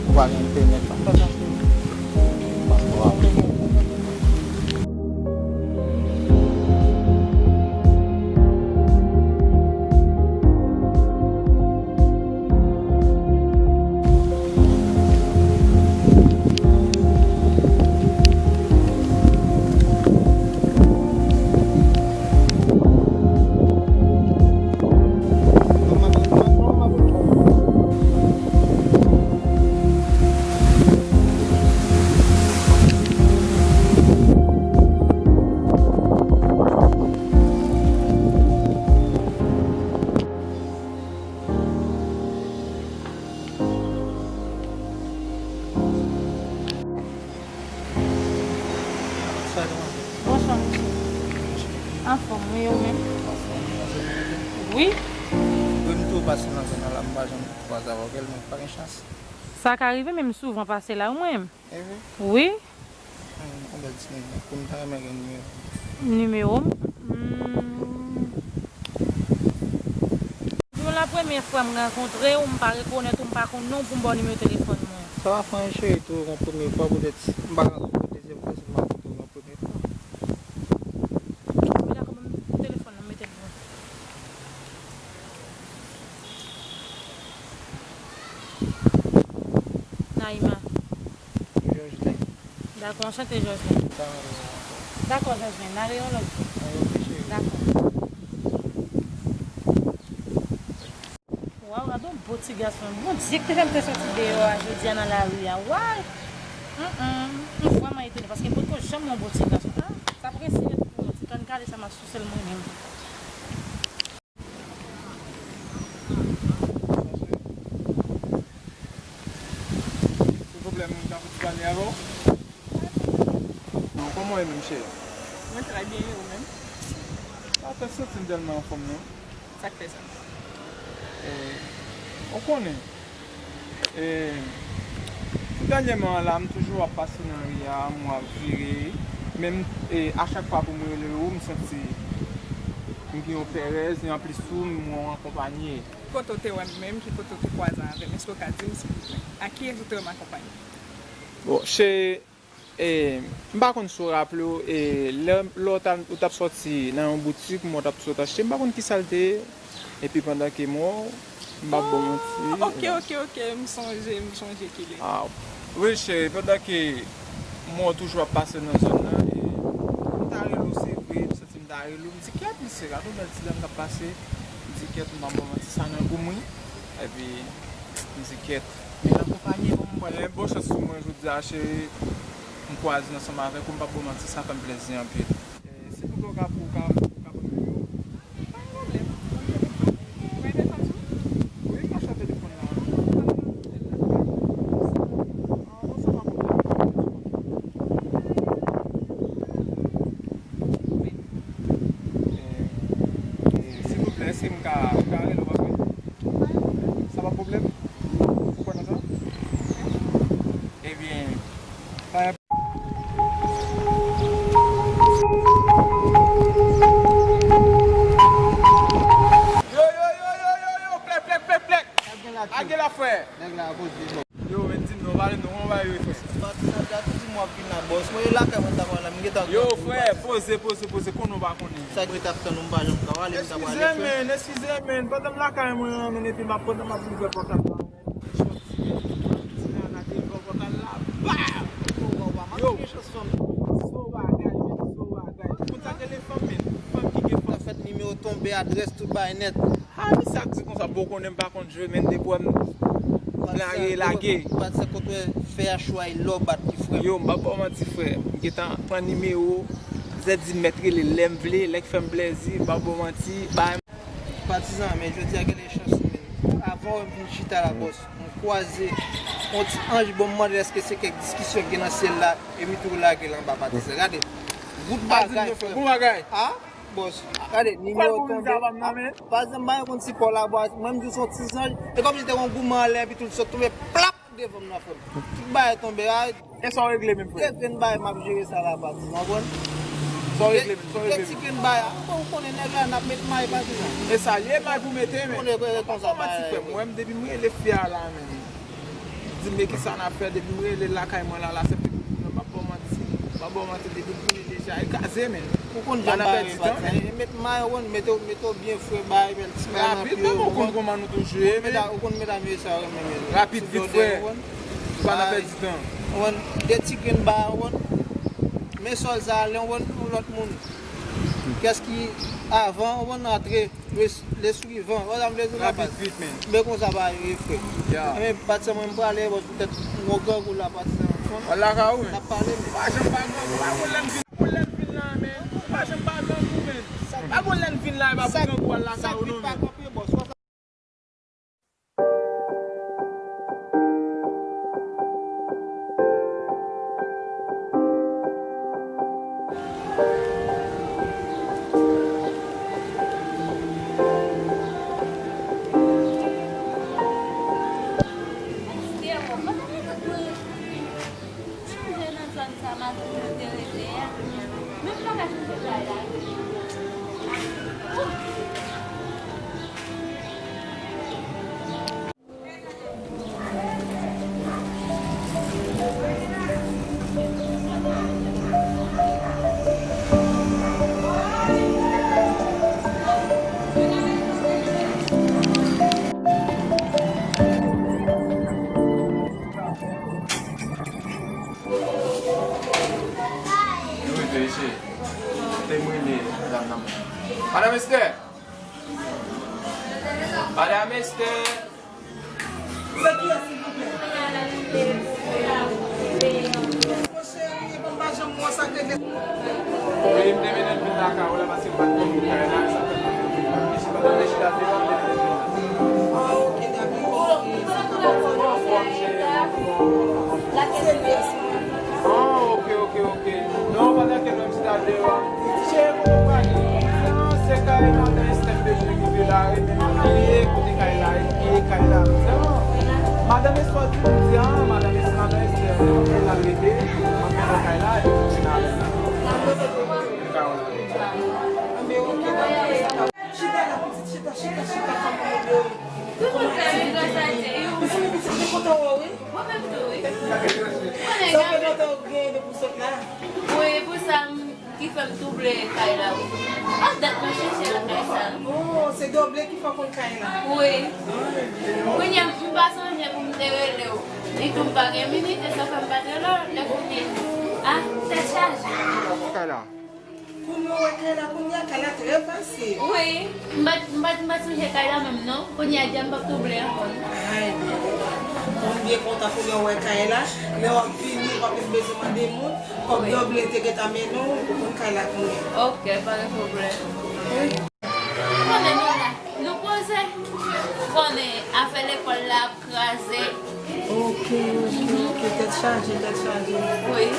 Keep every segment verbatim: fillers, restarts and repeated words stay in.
Ou pa gen entènèt la? Ou pa gen entènèt. Bonswa, demwazèl. Bonswa, mesye. Anfòm, wi, ou menm? Anfòm, wi. Wi, m tou pase nan zòn nan la, m pa janm kwaze avè w, men pa gen chans. Sa ka rive, men m souvan pase la, wi, mwen menm. Wi. Hmm, yon bèl ti nèg. Pou m ta renmen gen nimewo. Nimewo m? Hmm. Yon la premye fwa m rankontre w, m pa rekonèt ou, m pa konn non w pou m ba w nimewo telefòn mwen. Sa va fè yon cheri tou, yon premye fwa poutèt m pa rankontre w dezyèm fwa, si m rankontre w yon premye fwa. Wi, dakò, ban m telefòn nan, m mete l pou ou. Naïma. Georgelin. Dakò, anchante, Georgelin. Dakò, Georgelin, n a reyè yon lòt jou. Dakò. Waw, gade yon bon ti gason. Bondye ki te fè m te soti deyò a jodi a nan lari a. Way! Mm, mm. M vrèman etone paske m potko janm wè yon bon ti gason. Ah, sa prese tou. Ti kann kale sa m ap souse l mwen menm. Silvouplè, m ka fè ti pale avè w? Non, kòman w ye menm, cheri? Mwen trè byen, e ou menm? Pa fè santi m tèlman anfòm, non. Sa k fè sa? E, ou konnen, e, tout dènyèman an la, m toujou ap pase nan ri a, m ap vire. Men m, e, a chak fwa pou m rele w, m santi m gen yon pèrèz, e anplis tou, m wè w akonpanye. Ki kote w te wè m menm, ki kote w te kwaze avè m? Èske w ka di m, silvouplè? A kiyès ou te wè m akonpanye? Bon, se, e, m pa konn si w raple w, e, lè, lè w t al, ou t ap sòti nan yon boutik, m wè w t ap sot achte, m pa konn kisa l te ye. Epi pandan ke m wè w, m p ap ba w manti. Ah, ok, ok, ok, m sonje, m sonje ki lè. Ah, wi, cheri, pandan ke m wè w toujou ap pase nan zòn nan, e, m ta rele w, se vre, m santi m ta rele w, m di, "Kèt, mesye, gade yon bèl ti dam k ap pase." M di, "Kèt, m p ap ba w manti, sa nan gou m, wi." Epi, m di, "Kèt." Men akonpanye pou m pran yon bon chans sou mwen jodi a, cheri. M kwaze ansanm avèk ou, m p ap ba w manti, sa fè m plezi anpil. E, silvouplè, ou ka, ou ka, ou ka ban m nimewo w? Pa gen pwoblèm. Ou gen telefòn sou ou? Wi, m mache ak telefòn la. Ah, non, sa pa pwoblèm. E, e, silvouplè, èske m ka, m ka rele w apre? Sa pa pwoblèm? Ou kwè nan sa? Ebyen, pa gen. Yo, yo, yo, yo, yo, yo, plèk, plèk, plèk, plèk. Lage la, frè. Nèg la poze. Yo, men di m non, pale non, kòman bagay yo ye, frè? Patizan, gade, tou di m w ap vin la, bòs. Mwen, e lakay mwen ta pral la, m gentan. Yo, frè, poze, poze, poze, konnen w pa konnen. Sa ki ret ap tann ou, m pa janm ka pale, m ta pral. Eskize, men, eskize, men, pandan m lakay mwen an, men, epi m ap, pandan m ap ouvè pòt la, men, sòti, men, ti nana te ouvè pòt la, bam! Yo, se yon bagay, men, se yon bagay. Konn sa k rele fanm, men, fanm ki gen fanm. Sa fèt nimewo tonbe, adrès, tout bagay nèt. Ha, misye ak di konsa, bon, konnen m pa konn jwe, men depi w wè m lage, lage. Patizan, kote w fè a chwa e lò bat ki frè m. Yo, m p ap ba w manti, frè. M gentan pran nimewo, zè di m mèt rele lè m vle, lè k fè m plèzi, m p ap ba w manti, bay. Patizan, men jodi a gen de chans, men. Avan w vin chita la, bòs, m kwaze yon ti anj, bon, m mande èske se kèk diskisyon k gen nan syèl la, epi tou lage l anba, patizan. Gade, bout bagay, frè m. Bon bagay. Ah? Bòs, gade, nimewo tonbe. Pa janm bay konn si kò la bò, mwen m di w se yon ti zanj. E kòmsi te yon goumen anlè, epi tou l sot tonbe, plap, devan m nan frè m. Tout bagay tonbe, a. E sa w regle menm, frè? Degrè n bagay, m ap jere sa la, pati, w konprann? Sa w regle, men, sa w regle. Ti grenn bay, a, ou konnen nèg la, n ap met may pati la. E sa l ye, may pou mete, men. Ou konnen konsa bay. Frè m, mwen, depi m rele fi a la, men. Di m, men kisa n ap fè, depi m rele lakay mwen la, la, se pi, m ap ba w manti, m ap ba w manti, depi m vini deja, e kraze, men. Ou konn jan bagay yo pase, e met may, ou konn, mete w, mete w byen fre, bay bèl ti may nan pye w, ou konn kòman nou toujou ye, men. Ou konn medam yo sa renmen, men. Rapid, vit, frè. Pou pa nan pèdi tan. Ou konn, de ti grenn bay, ou konn. Men sòl sa, lè w konn yon lòt moun. Kès ki avan, ou konn antre. Le, le suivant. Wè sa m vle di la, baz. Rapid, vit, men. Men konsa pa rive, frè. Ya. Men, pati sa mwen, m prale, bòs, poutèt m gon grangou la, pati sa mwen. Al lakay ou, men. N ap pale, men. Pa janm pa grangou, pa gon lè m vin, gon lè m vin la, men. Pa janm pa grangou, men. Pa gon lè m vin la, e pa pou grangou al lakay ou, non, men. Sa k vit pa kanpe, bòs. Chanje nan zòn sa madanm mwen te rete a. Men m pa ka chanje kay la. Yo rive isit. Te m rele madanm nan. Madanm Esther! Madanm Esther! Se kiyès, silvouplè? Mon cheri, epa m pa janm wè sa k rete. Wi, m te mennen l vin lakay ou la, paske m pa t konn vin kay la, sa fè m pa t konn vin la. Mesye, madanm nan chita deyò, m te mennen l vin la. Ah, ok, dakò, ok, sa ka fèt. Se kiyès? Ah, ok, ok, ok. Non, pandan ke nou chita deyò, cheri, pou nou pale. Non, se kay madan Esther m bezwen rive la, wi, men m bliye kote kay la, m bliye kay la. Non, madan Esther di m, di, ah, madan Esther, madan Esther, m al rete, m ap mennen kay la, epi m vin avè l. Chita la, pitit, chita, chita, chita, kòman nou ye? Tout moun fè yon gras a Dye, wi. Mezanmi, pitit, mwen kontan wè w, wi. Mwen menm tou, wi. Sa fè lontan w gen depi w sot la? Wi, pou sa m, ki fè m tou vle kay la, wi. Ap dat mwen chèche lakay sa. Oh, se doble ki fè w konn kay la? Wi. Kounye a, m pa sonje pou m te rele w. Li tou m pa gen minit, e sa fè m pa t rele w. Lè kounye a, tèt chaje. Kay la. Pou nou wè kay la kounye a, kay la trè fasil. Wi, m pa t, m pa t, m pa t sonje kay la menm non. Kounye a, dja m p ap twouble ankò non. Ay, mwen byen kontan pou nou wè kay la. Lè w ap vini, w p ap menm bezwen mande moun. Kòb doble te gentan mennen w, ou konn kay la kounye a. Ok, pa gen pwoblèm. Wi. Konnen nou la, nou poze. Konnen afè lekòl la ap kraze. Ok, ok, ok. Tèt chaje, tèt chaje. Wi.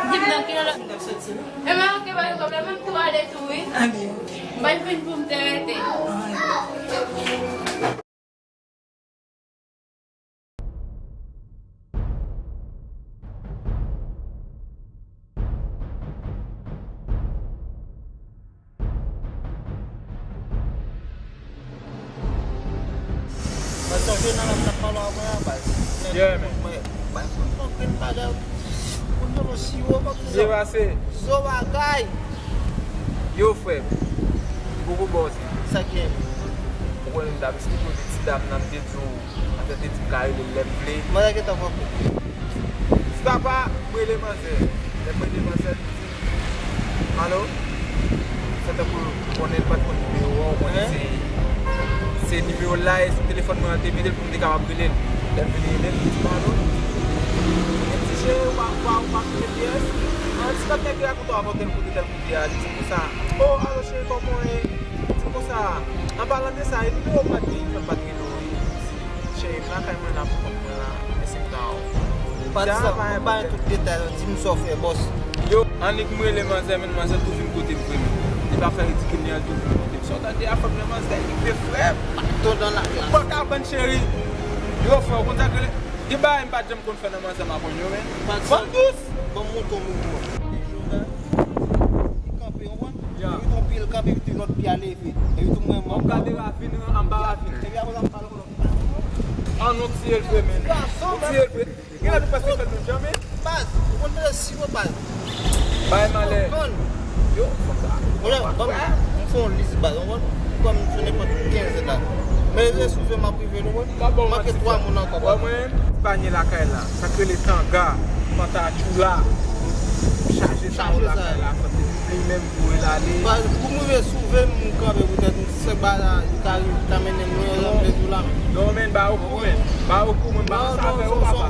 Di m nan kilè lè m t ap soti. Ebyen, ok, pa gen pwoblèm. Mwen tou ale tou, wi. Ale, ok. M pa t vin pou m te rete. Ay. Mwen sonje nan lòt t ap pale avè a, baz. Yeah, man. Mwen, mwen konn yon grenn bagay. Konn yon siwo, kòm si yo pase. Zo bagay. Yo, frè m. Poko bòz. Sa k gen? Ou konnen m t ap esplike w de ti dam nan, m te di w, m te di m ka rele l lè m vle. Mwen gentan pran kou. Ti papa, m rele manzè. Lè m rele manzè, li di m, alo? Sa tankou konnen l pa t konn nimewo a, ou konnen se, se nimewo l la, e sou telefòn mwen an te mete l pou m te kapab rele l. Lè m vin rele l, li di m, alo? Li di m, ti cheri, ou pa, ou pa, ou pa kite P S? An, ti kòb nèg yo rakonte w avè w tèl kote, tèl kote a, li di m konsa, o, alo cheri, kòman w ye? Li di m konsa, an palan de sa, e nimewo w pa t gen, ki fè m pa t rele w, wi. Cheri, m lakay mwen la pou kont mwen la, men se m ta w. Pa di sa, pa bay tout detay yo, di m sa w fè, bòs. Yo, annik m rele manzè, men manzè tou vin kote m vre, men. Li pa fè ridikil, li an tou vin kote m. Sa w tande a, fòk nan manzè, li vle frè m. Tonton nan klas. Bòk a bann cheri. Yo, frè, w konn sa k rele? Gen bagay m pa t janm konn fè nan manzè m aprann yo, men. Ban m dous. Ban m montre w mouvman. Li jwe, Pye l kanpe, epi lòt pye a leve. Epi tou mwen, mwen, gade ravin nan, anba ravin. Epi apre sa, m pale. An, nou tiye l vre, men. Gason, nou tiye l vre. Gen lè nou prèske fè l menm jan, men. Baz, ou konn mete siwo, baz. Bay malè. Yo, fòk sa. Mwen, ban m, m fè yon lis, baz, ou konn. Kòm m fè nenpòt kenz la. Men resous yo m ap rive, nou konn. Manke twa moun ankò, baz. Mwen, panye lakay la. Sa k rele tanga, panta atchoula. Chaje sa lakay la. Li menm pou l ale. Baz, pou m rive sou ve m, m kanpe poutèt m, se ba la, li ka, li ka mennen m lwen, jan m te di w la. Non, men, ba yo kou, men. Ba yo kou, men, ba yo sa fè yo, papa.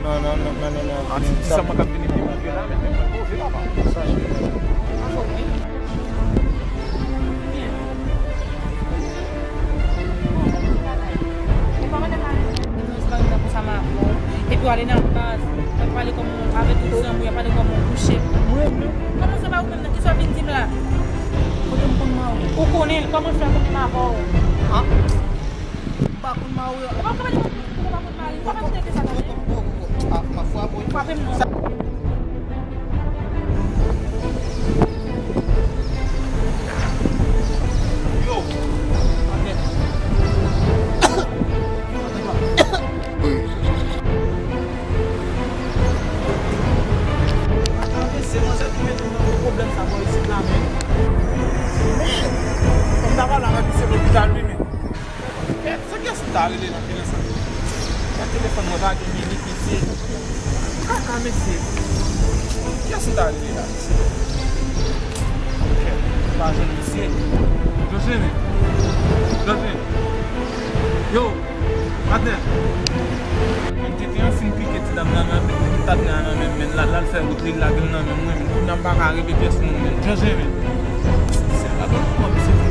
Non, non, non, non, non, non. An ti, ti sa mwen k ap vini pi move la, men mwen move, papa. Sa, Epi w ale nan baz, w ap pale kòman w avèk tout zanmi w, w ap pale kòman w kouche. Mwen menm? Kòman se pa ou menm nan? Kisa w vin di m la? Kote m konn mari w? Ou konnen l, kòman l fè konnen m avè w? An? M pa konn mari w. Ou pa konn mari w? Ou pa konn mari w? Ou pa konn teke sa tande? Ah, m ap frape w. Frape m non. Yo! Atande, se manzè ki mete w nan gwo pwoblèm sa bò isit la, men. Men! Kòm ta pale avèk misye lopital, wi, men. Kèt, se kiyès m ta rele nan telefòn? Kèt, telefòn mwen pa gen minit, mesye. Kaka, mesye. Kiyès m ta rele la, mesye? Kèt, m pa jwenn misye. Josene. Josene. Yo, patnè. M te gen yon fin pike ti dam nan nan men m, m ta tnè a nan men m, men l al fè wout li, l lage l nan men m, men kounye a m pa ka rele pyès moun, men. Josene. Se pa bon, misye.